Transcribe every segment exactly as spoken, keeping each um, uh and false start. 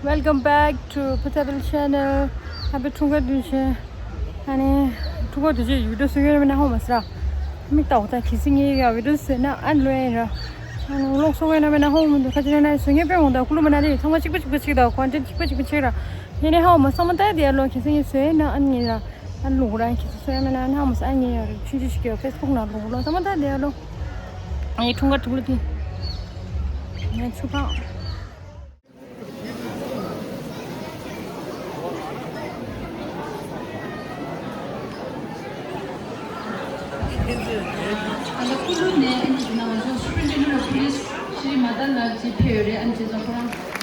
Welcome back to Phuthadal channel. Happy འཁྲུངས་སྐར་དུས་ཆེན། ཨ་ནི་འཁྲུངས་སྐར་དུས་ཆེན་བི་ཌི་ཡོ་བཟོ་གི་ཡོད་མེད་ན་ཧ་གོ་མ་སོང་ར། མིག་ལྟ་འོ་ད་གལ་སྲིད་ངས་ཡ་བི་ཌི་ཡོ་བཟོས་ན་ཨ་ནི་ལོས་ཡིན་ར། ཨ་ནི་ལོག་སོང་ཡོད་ན་མེད་ན་ཧ་གོ་མི་འདུག་ཁ་ཅིག་ན་ན་བཟོ་མཁན་དཔེ་འོང་ད་ཀུ་ལུ་མ་ན་རེ་ཚང་མ་གཅིག་པ་གཅིག་པ་གཅིག་ད་ཀོན་ཊེན་ཊི་གཅིག་པ་གཅིག་པ་གཅིག་ར། ཡིན་ནའི་ཧ་གོ་མ་སོང་མ་ད་དེ་ཡ་ལོ་གལ་སྲིད་ངས་བཟོས་ན་ཨ་ནི་ཡིན་ར། ཨ་ནི་ལུག་ར་གལ་སྲིད་བཟོས་ཡ་མེད་ན་ཨ་ནི་ཧ་གོ་མ་སོང་ཨ་ནི་ཡིན་ཡ་ར་ཆུང་ཆུང་ཞིག་གི་ཕེ་སི་བུག་ནང་ལུག་ལོ་ཚང་མ་ད་དེ་ཡ་ལོ། ཨ་ནི་འཁྲུངས་སྐར་དུག་ལོ་དེ། ངས་ཆུ་ཕག་ཨ་ལ་ཀུ་ལུ་ནས་ཨ་ནི་ང་ཚོ་Superintendent of Police ཤྲི་མ་དཱན་ལགས་ཅིག་ཕེབས་ཡོད་རེད། ཨ་ནི་རྗེས་སུ་ཁོ་རང་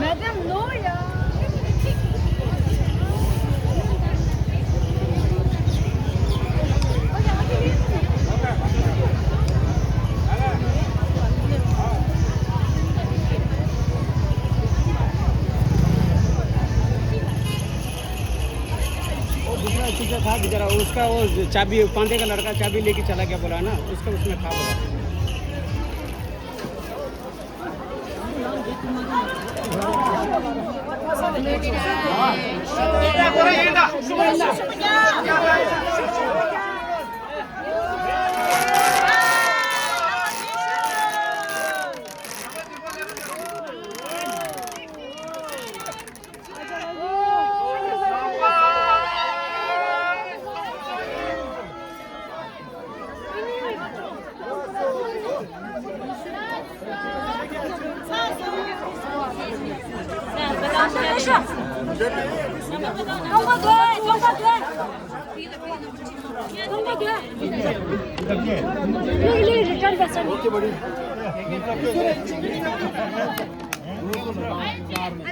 Madame, non, il y a वो दूसरा शीशा था बेचारा, उसका वो चाबी, पांडे का लड़का चाबी लेके चला गया बोला ना, उसका उसमें था बोला।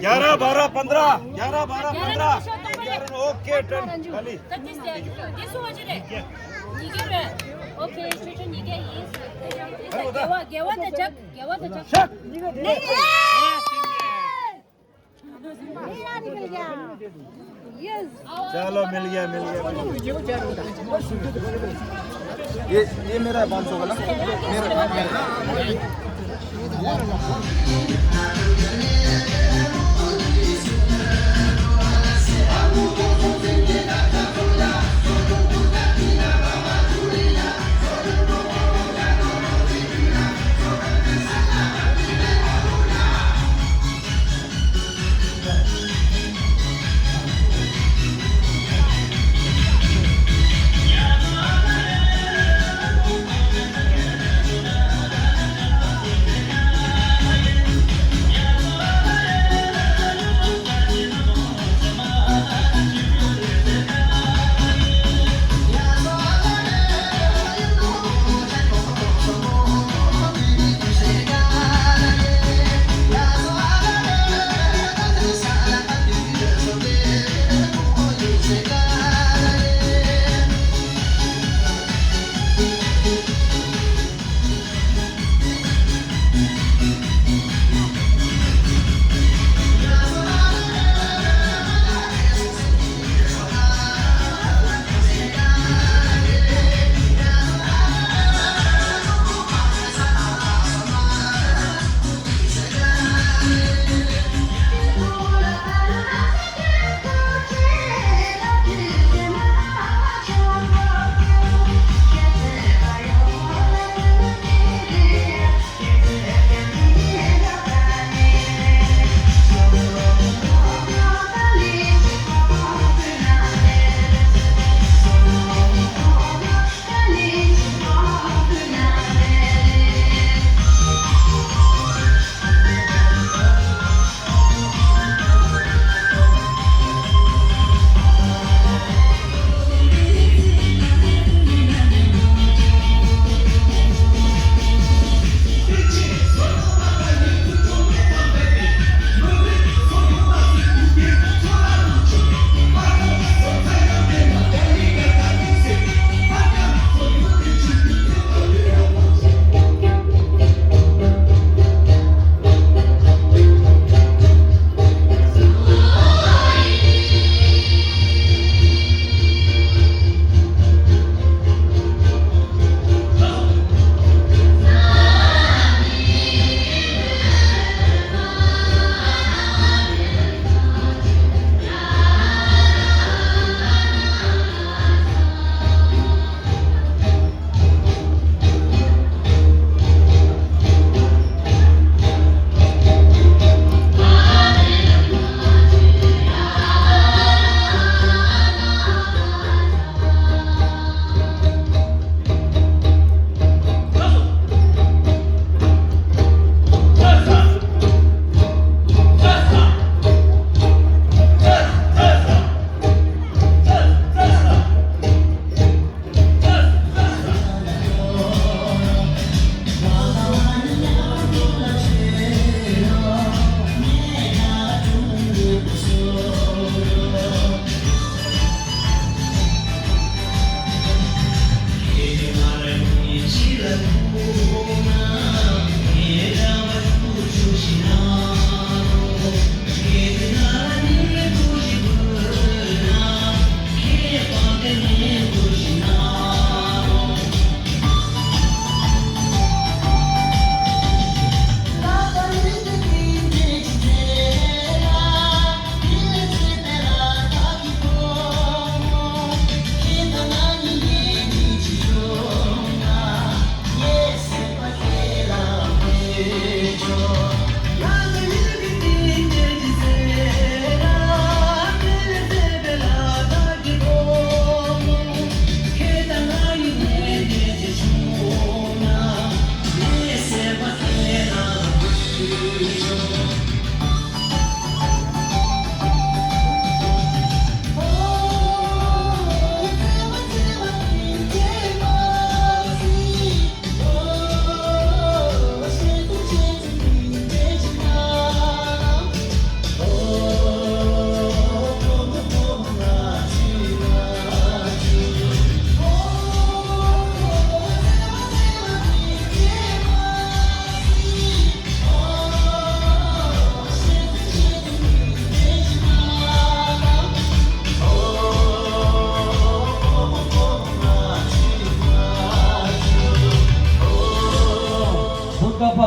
ग्यारह बारह पन्द्रह, ग्यारह बारह पन्द्रह। ओके, टन खाली। चलो, मिल गया, मिल गया, मिल गया। ये, ये मेरा है पाँच सौ वाला। मेरा, मेरा।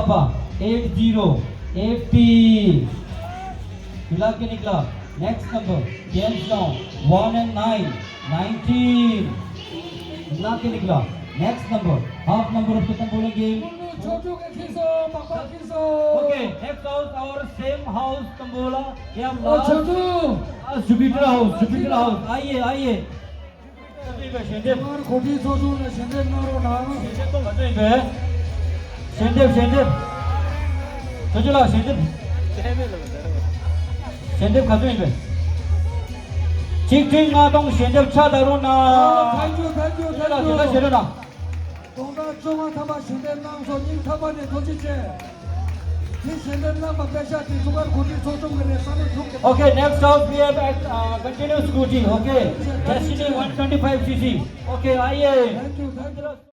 पापा, eight zero, eighteen। मिला के निकला। Next number, games down, one and nine, nineteen। मिला के निकला। Next number, half number of the tambola game। छोटू के खींचो, पापा खींचो। Okay, next house, our same house tambola. क्या ओ, छोटू। Jupiter house, Jupiter house। आइए, आइए। ཞལ་འདེབས། ཁོ་ཁྲིད་ཚོགས་ཆུང་ལ་ཞལ་འདེབས་གནང་རོགས་གནང་། ཞལ་འདེབས་ག་ཚོད་ཡིན་པས། ཞལ་འདེབས་ཞལ་འདེབས། ཚོགས་ཆུང་ལགས་ཞལ་འདེབས། ཞལ་འདེབས་ག་ཚོད་ཡིན་པས། ཆིག་ཁྲི་ལྔ་སྟོང་ཞལ་འདེབས་ཕྱག་བཏང་རོགས་གནང་། Thank you, thank you, thank you. ཞལ་འདེབས་ཞལ་འདེབས་གནང་། སྟོང་ཕྲག་བཅོ་ལྔ་ཐམ་པ་ཞལ་འདེབས་གནང་སོང་། སྙིང་ཐག་པ་ནས་ཐུགས་རྗེ་ཆེ། དེ་ཞལ་འདེབས་གནང་བ་པེ་ཤག་དེ་ཚུགས་ཀར་གོ་སྒྲིག་ཚོགས་ཆུང་གི་ནས་བསམ་བློ་ཐུག་གི། Okay, next house we have at, uh, continuous scrutiny. Okay, Destiny one twenty-five C C. Okay, आइए। Thank you, thank you.